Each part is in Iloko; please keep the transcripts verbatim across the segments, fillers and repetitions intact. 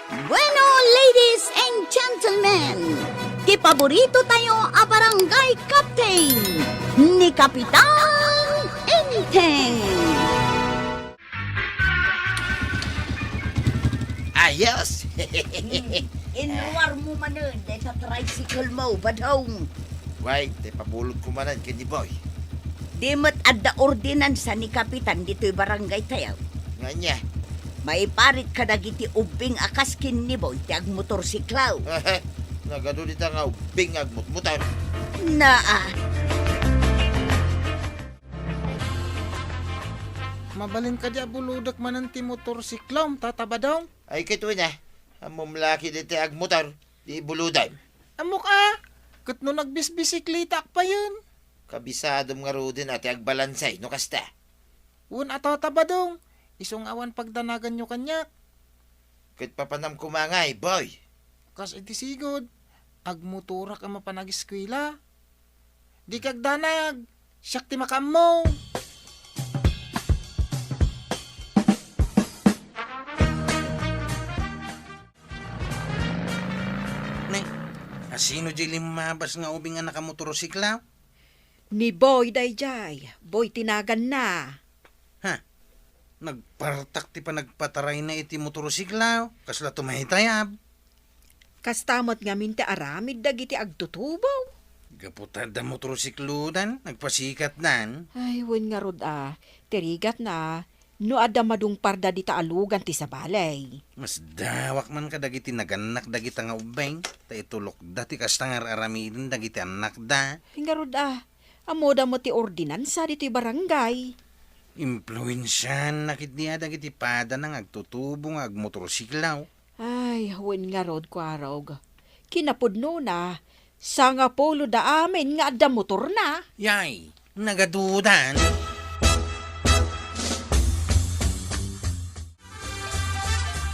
Bueno, ladies and gentlemen, ti paborito tayo a barangay captain, ni Kapitan Enteng. Ayos! Inruar mo manen, deta tricycle mo, Badong. Way, ti pabulod ko manen ken ni Boy. Di met adda ordinansa ni Kapitan ditoy barangay tayo. Nga ania? Maiparit kadagiti ubbing a kas ken ni Boy ti agmotorsiklaw. Nagadu dita nga ubbing nga agmutmotor. Naa. Mabalin kadi a bulodek manen ti motorsiklom, Tata Badong? Ay, ket wen a. Ammom la ket dita agmotor, di ibulodem. Ammok a, ket no nagbisbisiklitaak payen. Kabisadom ngaruden a ti agbalanse no kasta. Wen a, Tata Badong, isu nga awan pagdanaganyo kaniak. Ket papanam koma ngay, Boy? Kas iti sigud, agmotorak a mapan ageskuela. Dika agdanag, siak ti makaammo. Ne, asino diay limmabas nga ubing a nakamotorsiklaw? Ni Boy daydiay, Boy ti naganna. Ha? Nagpartak ti panagpatarayna iti motorsiklaw, kasla tumaytayab. Kasta met ngamin ti aramid dagiti agtutubo. Gapu ta adda motorsiklodan, nagpasikatdan. Ay, wen ngarud a, ti rigatna, no adda madungparda dita a lugan ti sabali. Masdawak man kadagiti nagannak dagita nga ubbing, ta itulokda ti kasta nga ar-aramiden dagiti annakda. Ay, ngarud a, ammoda met ti ordinansa ditoy barangay. Impluensiaanna ketdi a dagiti padana nga agtutubo nga agmotorsiklaw. Ay, wen ngarud, Kuarog. Kinapudnona, sangapuloda amin nga adda motorna. Yay, nagadudan.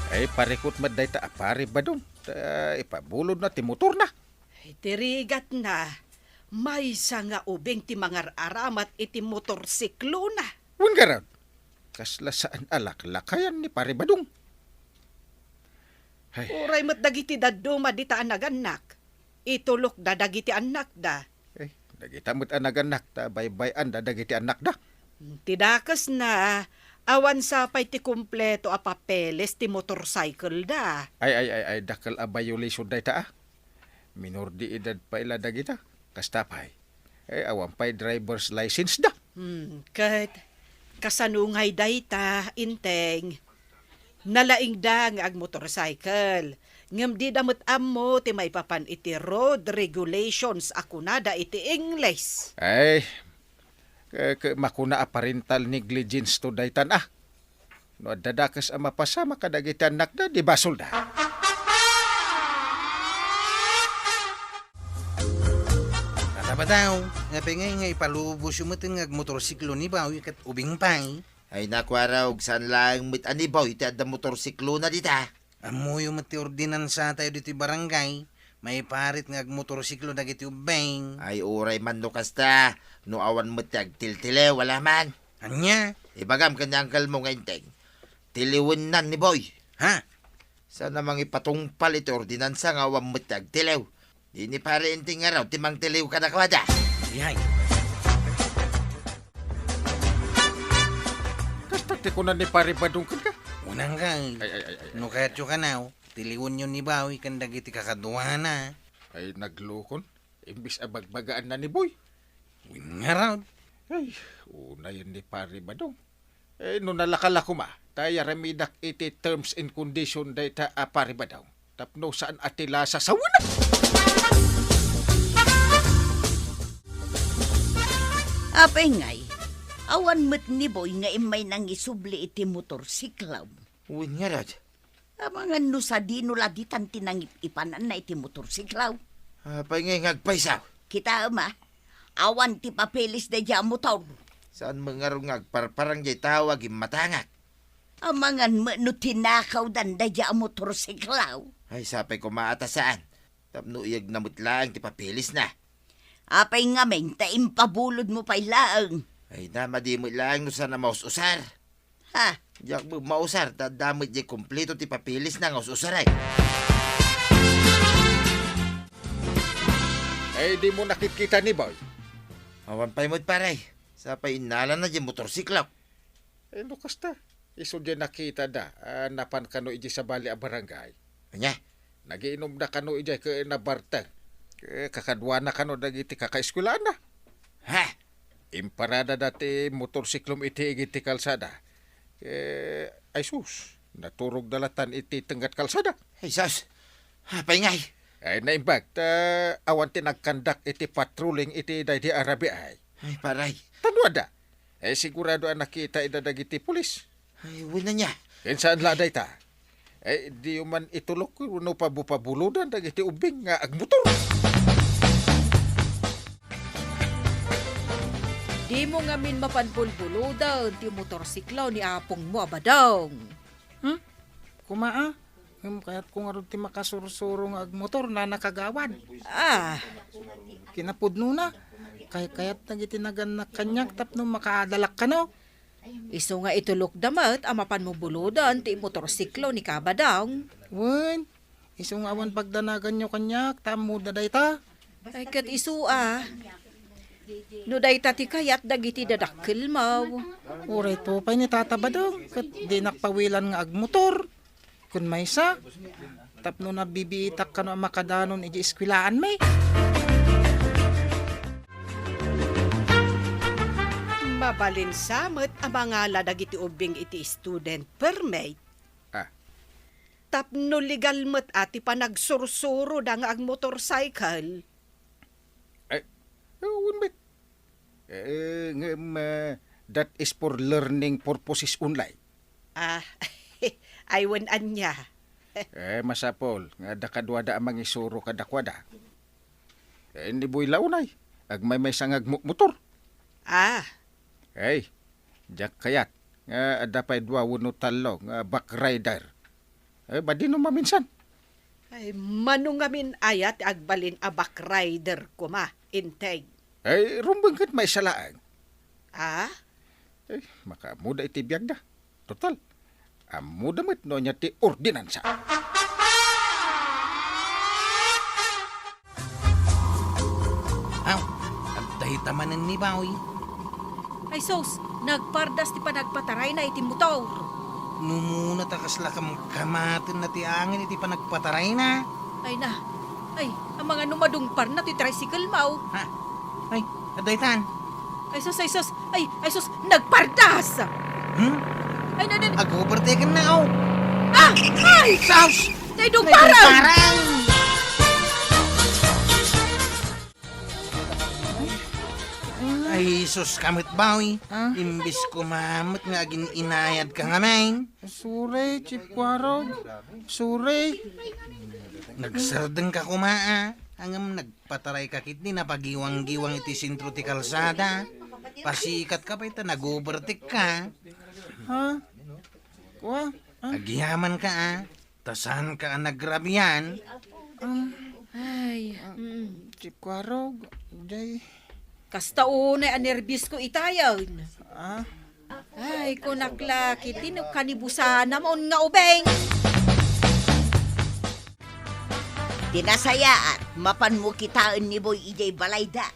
Ay, parikut met dayta a Pari Badong. Ta ipabulodna ti motorna. Ay, ti rigatna, maysa nga ubing ti mangar-aramat iti motorsiklona. Wen ngarud, kasla saan a laklakayan ni Pari Badong. Ay. Uray met dagiti dadduma dita a nagannak, itulokda dagiti annakda. Eh, dagita met a nagannak ta baybay-anda dagiti annakda. Ti dakesna, awan sa pay ti kompleto a papeles ti motorcycle da. Ay, ay, ay, ay, dakkel a violation dayta a. Minor de edad pay la dagita. Kasta pay. Eh, awan pay driver's license da. Hmm, ket kasano ngay dayta, Enteng? Nalaingda nga agmotorcycle, ngem dida met ammo ti maipapan iti road regulations a kunada iti Ingles. Ay, ke-, ke-, makuna a parental negligence to daytan a. No adda dakes a mapasamak kadagiti annakda, di basolda. Tata Badong, apay ngay nga ipalubosyo met nga agmotorsiklo ni Bawi ket ubing pay? Ay, naku, Arog, saan laeng met a ni Bawi ti adda motorsiklona dita. Ammoyo met ti ordinansatayo ditoy barangay, maiparit nga agmotorsiklo dagiti ubbing. Ay, uray man no kasta, no awan met ti agtiltiliw, ala man. Ania? Ibagam ken ni uncle mo nga Enteng, tiliwennan ni Boy. Ha? Saan a mangipatungpal iti ordinansa nga awan met ti agtiliw. Di ni Pare Enteng ngarud ti mangtiliw kadakuada. Yay. Kasta ti kuna ni Pare Badong kenka? Unang kay. Ay, ay, ay, ay, ay. No kayatyo kanaw, tiliwenyo ni Bawi ken dagiti kakaduana. Ay, naglukon. Imbis a bagbagaanna ni Boy. Wen ngarud. Ay, unayen ni Pare Badong. Eh, no nalaka la koma, ta iyaramidak iti terms and condition dayta a Pare Badong. Tapno saan a ti lasa sawen. Apay ngay, awan met ni Boy nga immay nangisubli iti motorsiklom. Wen ngarud. Amangan no sadino la ditan ti nangip-ipananna iti motorsiklaw. Apay ngay nga agpayso? Kitaem a, awan ti papeles daydiay a motor. Saan met ngarud nga agparparang diay tao a gimmatangak? Amangan met no tinakawdan daydiay a motorsiklaw. Ay, sapay koma a ta saan. Tapno iyegna met laeng ti papelesna. Apay ngamin ta impabulodmo pay laeng? Ay, namadi met laeng no saan a maus-usar. Ha? Diak met mausar, ta adda met diay kompleto ti papeles na nga us-usaren. Eh, dimo nakitkita ni Boy? Awan pay met, pare. Sa pay innalana diay motorsiklo. Eh, no kasta, isu diay nakitada a napan kano idiay sabali a barangay. Ania? Nagiinumda kano idiay ket nabartek. Eh, kakaduana kano dagiti kakaeskuelaanna. Ha? Imparadada ti motorsiklom iti igid ti kalsada. Eh, ay sus, naturogda latan iti tengngad kalsada. Ay sus, apay ngay? Ay, naimbag, ta awan ti nagkandak iti patrolling iti daydi a rabii ay. Ay, paray. Tadua da. Eh, sigurado a nakita ida dagiti pulis. Ay, wen ania. Ken saan la dayta? Eh, diyo man itulok wenno pabupabulodan dagiti ubbing nga agmotor. Dimo ngamin mapan bulbulodan ti motorsiklo ni apongmo a Badong. Hmm? Kuma a? Ngem kayatko ngarud ti makasursuro nga agmotor, Nana Kagawad. Ah. Kinapudnona, kaykayat dagiti nagannak kaniak tapno makaadalak kano. Isu nga itulokda met a mapanmo bulodan ti motorsiklo ni Kabadong. Wen, isu nga awan pagdanaganyo kaniak, ta ammoda dayta. Ay, ket isu a. No dayta ti kayat dagiti dadakkelmo. Uray to pay ni Tata Badong, ket dinak pawilan nga agmotor. Kun maysa, tapno nabibiitak kano a makadanon idiay eskuelaanmi. Mabalin sa met a mangala dagiti ubbing iti student permit. Ah. Tapno legal met a ti panagsursuroda nga agmotorcycle. Ay, wen met. Eh, ngem, ah, that is for learning purposes only. Ah, ay wen ania. Eh, masapul nga adda kaduada a mangisuro kadakuada. Eh, ni Boy la unay, agmaymaysa nga agmomotor. Ah. Ay, diak kayat nga adda pay dua wenno tallo nga backrider. Eh, badino maminsan? Ay, mano ngamin aya ti agbalin a backrider koma, integ? Ay, rumbeng ket maysa laeng. Ah? Eh, makaammoda iti biagda. Total, ammoda met no ania ti ordinansa. Aw, adda ita manen ni Bawi. Ay sus, nagpardas ti panagpatarayna iti motor. Numuna ta kasla kamkamatenna ti angin iti panagpatarayna. Ay na, ay, amangan no madungparna ti tricycle mo. Ha? Ay, adda itan. Ay sus, ay sus, ay, ay sus, nagpardas! Hmm? Ay, na, na, Ag-overtake na, oh. Ah! Ay! Sus! Naidungparan! Naidungparan! Ay, sus ka met, Bawi. Ah? Imbis ko mamet nga agin-inayad ka ngamin. Sorry, Chief Kwarog. Sorry. Nagsardeng ka kuma, ah. Ngem nagpataray ka ketdi napagiwang-giwang iti sentro ti kalsada. Pasikat ka pay ta nag-overtake ka. Ha? Kua? Ah? Agyaman ka, ah. Ta saan ka a nagrabian? Ah, Ay, mm. Chief Kwarog, jay. Kasta unay a nerbios ko itayen. Ah? Ay, kunak la, kiti no kanibusanam on nga ubeng. Ti nasayaat, mapanmo kitaen ni Boy idiay balayda.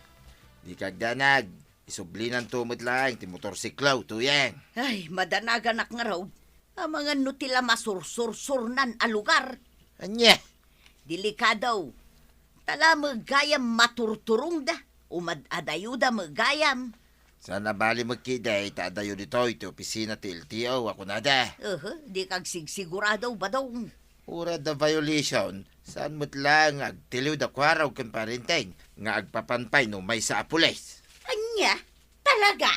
Dika agdanag, isublinanto met laeng ti motorsiklo, Tuyeng. Ay, madanaganak ngarud. Amangan no ti la masursursurnan a lugar. Ania? Delikado. Ta la met gayam maturturongda, o mad-adayoda met gayam. Saan a bali met ketdi ta adayo ditoy ti opisina ti L T O a kunada. Uhu, dika agsigsigurado, Badong. Uray adda violation, saan met laeng nga agtiliw da Kwarog ken Parenteng nga agpapan pay no maysa a pulis. Ania? Talaga?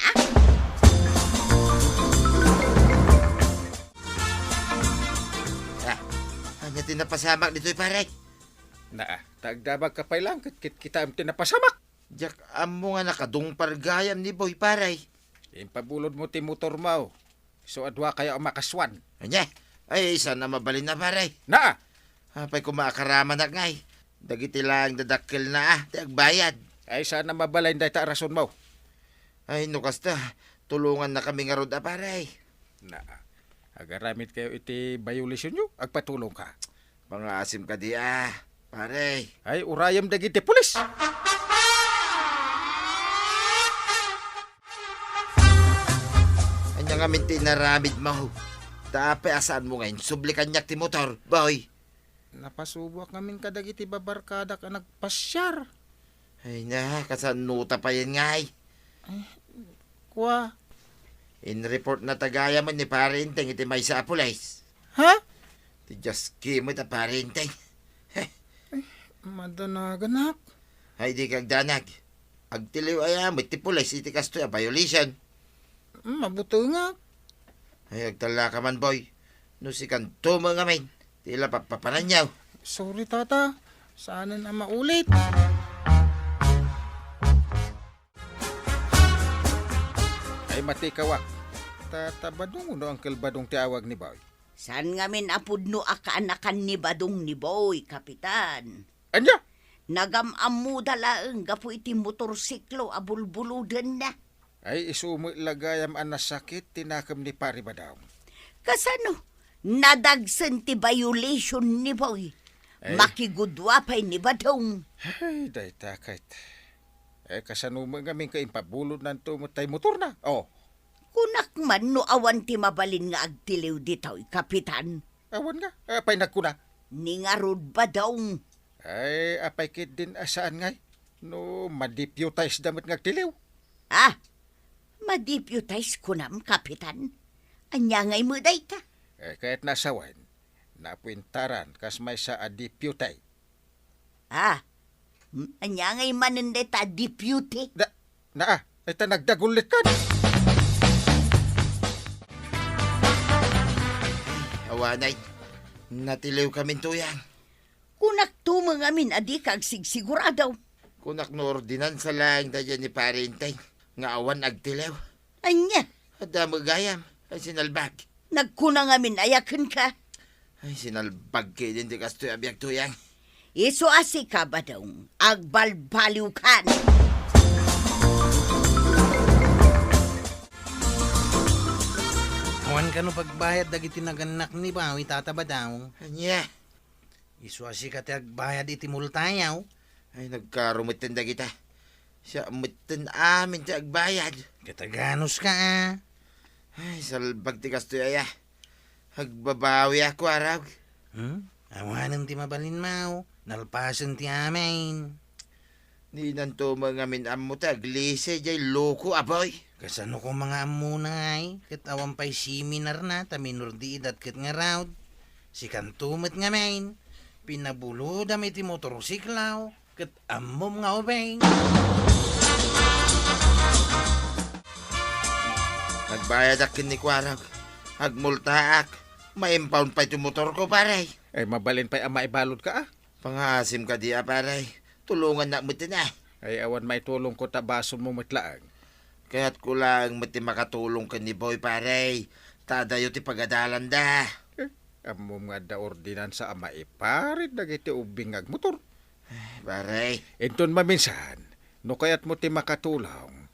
Ah, ania ti napasamak ditoy, pare? Naa, ta agdamag ka pay laeng ket kitkitaem ti napasamak. Diak ammo nga nakadungpar gayam ni Boy, pare. Impabulodmo ti motormo. Isu a duakayo a makasuan. Ania? Ay, saan a mabalin a, pare. Naa! Apay koma a karamanak ngay? Dagiti laeng dadakkelna a ti agbayad. Ay, saan a mabalin dayta a rasonmo. Ay, no kasta, tulongannakami ngarud a, pare. Na, agaramidkayo iti violationyo, agpatulongka. Pangaasim kadi a, pare. Ay, urayem dagiti pulis. Ania ngamin ti inaramidmo? Ta apay a saanmo nga insubli kaniak ti motor, boy? Napasuboak ngamin kadagiti babarkadak a nagpasiar. Ay na, kasano ta payen ngay? Kua. In-report na ta gayam ni Pare Enteng iti maysa a pulis. Ha? Ti Dios ki met a Pare Enteng. Madanaganak. Ay, di kagdanag. Agtiliw aya met ti pulis iti kastoy a violation. Mm, mabutengak. Ay, agtalnaka man, boy. No sikanto met ngamin, ti la papapananyaw. Sorry, tata. Saanen a maulit. Ay, matikawak. Tata Badong no Uncle Badong ti awag ni boy? Saan ngamin a pudno a kaanakan ni Badong ni boy, Kapitan? Ania? Nagam-ammoda laeng gapu iti motorsiklo a bulbulodenna. Ay, isu met la gayam a nasakit ti nakem ni Pari Badong. Kasano? Nadagsen ti violation ni Boy. Ay. Makigudua pay ni Badong. Ay, dayta ket. Eh, kasano met ngamin ket impabulodnanto met tay motorna? Oh. Kunak man no awan ti mabalin nga agtiliw ditoy, Kapitan. Awan nga. Apay nagkuna? Ni ngarud, Badong. Ay, apay ketdin a saan ngay? No ma-deputize da met nga agtiliw. Ah, ma-deputize kunam, Kapitan? Ania ngay met dayta? Eh, kayatna a sawen, napuentaran kas maysa a deputy. Ah, hmm, ania ngay manen dayta a deputy? Da, naa, ay ta nagdagullit kan. Awanay, natiliw kamin, Tuyang. Kunakto met ngamin a dika agsigsigurado. Kunak no ordinansa laeng daydiay ni Pare Enteng nga awan agtiliw. Ania? Adda met gayam, ay sinalbag. Nagkuna ngamin aya kenka? Ay, sinalbag ketdin ti kastoy a biag, Tuyang. Isu a sika, Badong, agbalbaliwkan. Awan kano pagbayad dagiti nagannak ni Bawi, Tata Badong. Ania? Isu a sika ti agbayad iti multayo. Ay, nagkaro metten dagita. Siak metten amin ti agbayad. Kataganos ka, a. Ay, salbag ti kastoy aya. Agbabawiak, Kuarog. Hmm? Awanen ti mabalinmo. Nalpasen ti amin. Dinanto met ngamin ammo ti aglisi jay loko a boy. Kasano koma nga ammona ngay, ket awan pay seminarna ta minor de edad ket ngarud. Sikanto met ngamin, pinabulodam iti motorsiklo, ket ammom nga ubing. Nagbayadak ken ni Kuarog. Agmultaak. Ma-impound pay ti motorko, pare. Ay, mabalin pay a maibaludka, a. Pangaasim kadi a, pare. Tulongannak metten, a. Ay, awan maitulongko ta basonmo met laeng. Kayatko laeng met ti makatulong ken ni Boy, pare. Ta adayo ti pagadalanda. Eh, ammom nga adda ordinansa a maiparit dagiti ubbing nga agmotor. Ay, pare. Inton maminsan, no kayatmo ti makatulong,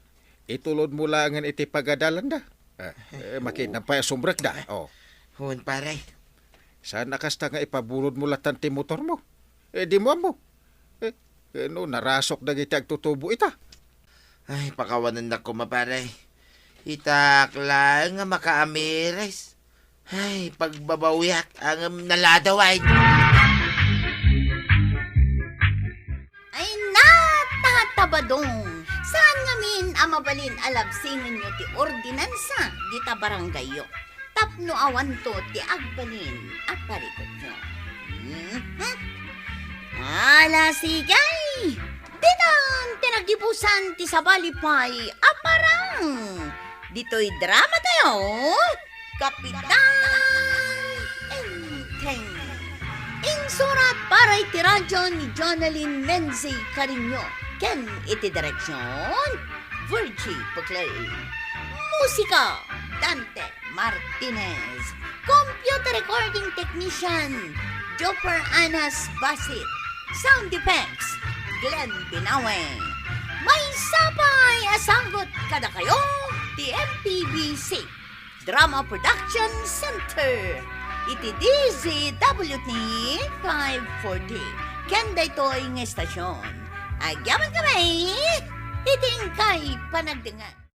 itulodmo laengen iti pagadalanda. Ah, eh, makitam pay a sumrekda. Oh. Wen, pare. Saan a kasta nga ipabulodmo latan ti motormo? Eh, dimo ammo. Eh, eh, no, narasok dagiti agtutubo ita. Ay, pakawanennak koma, pare. Itaak laeng nga makaamiris. Ay, pagbabawiak, ngem naladaw ay. Ay, natatabadong! Saan ngamin a mabalin a labsingenyo ti ordinansa dita barangayyo tapno awanto ti agbalin a parikutyo? Mhm. Ala, sige! Ditan ti nagibusan ti sabali pay a parang! Ditoy drama tayo, Kapitan Enteng. Insurat para iti radyo ni Jonalyn Menzi Cariño ken iti direksyon, Virgie Puclay. Musika, Dante Martinez. Computer recording technician, Jopper Anas Basit. Sound effects, Glenn Binawe. Maysa pay a sagut kadakayo ti M P B C. Drama Production Center iti D Z W T five forty. Ken daytoy nga estasyon, agyaman kami iti inkay panagdengngeg.